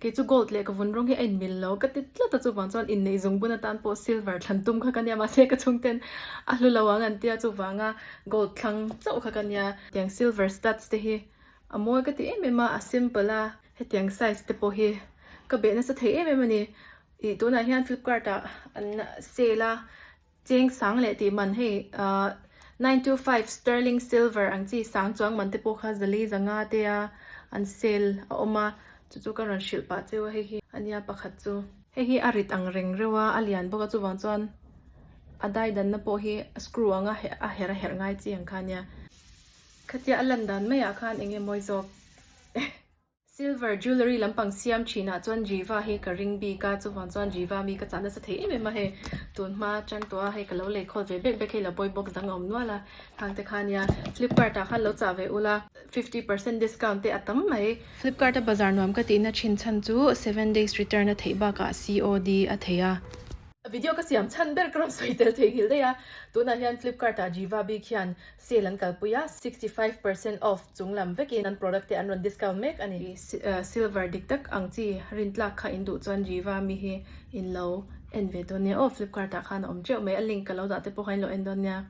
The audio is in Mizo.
Kei chu gold leh ka vun rawng hi a inmil lo ka ti tlat a, chuvang chuan inneih zungbun atan pawh silver thlan tum kha ka nia, mahse ka chhungten a hlu lo ang an tia chuvanga gold thlang chauh kha ka nia. Tiang silver studs te hi a mawi ka ti em em a, a simple a, hetiang size te pawh hi ka beh nasa thei em em a ni. Ih tunah hian flipkart ah an sale a, Cheng sang leh tih man hei 925 sterling silver ang chi sang chuang man te pawh kha zali zanga te a an sale a awm a, chu chu ka rawn hrilh pah cheu a hei hi a nia pakhat chu. Hei hi a rit ang reng reuh a, a lian bawk a chuvang chuan a daidanna pawh hi screw anga a herh a herh ngai chi ang kha a nia. Khatia a lan dan maiah khan eng nge mawi zawk. Silver jewellery lampang siam thinah chuan Jiva hi ka ring bik a, chuvang chuan Jiva mi ka chah nasa thei em em a hei tun hma tan tawh a hei ka lo lei khawl ve bek bek hei lo pawi box dang a awm nual a khang te kha nia Flipkart ah khan lo chah ve ula 50% discount te a tam mai. Flipkart a bazar nuam ka tihna thin chhan chu 7 days return a theih bakah COD a thei a. Video ka siam chhan ber ka rawn sawi tel theihnghilh daih a, tunah hian Flipkart ah Jiva bik hian Sale an kalpui a, 65% off chung lam vekin an product te an rawn discount mek a ni. Silver dik tak ang chi rin tlak kha in duh chuan Jiva mi hi in lo en ve dawn nia aw, Flipkart ah khan a awm teuh mai, a link ka lo dah te pawh kha in lo en dawn nia.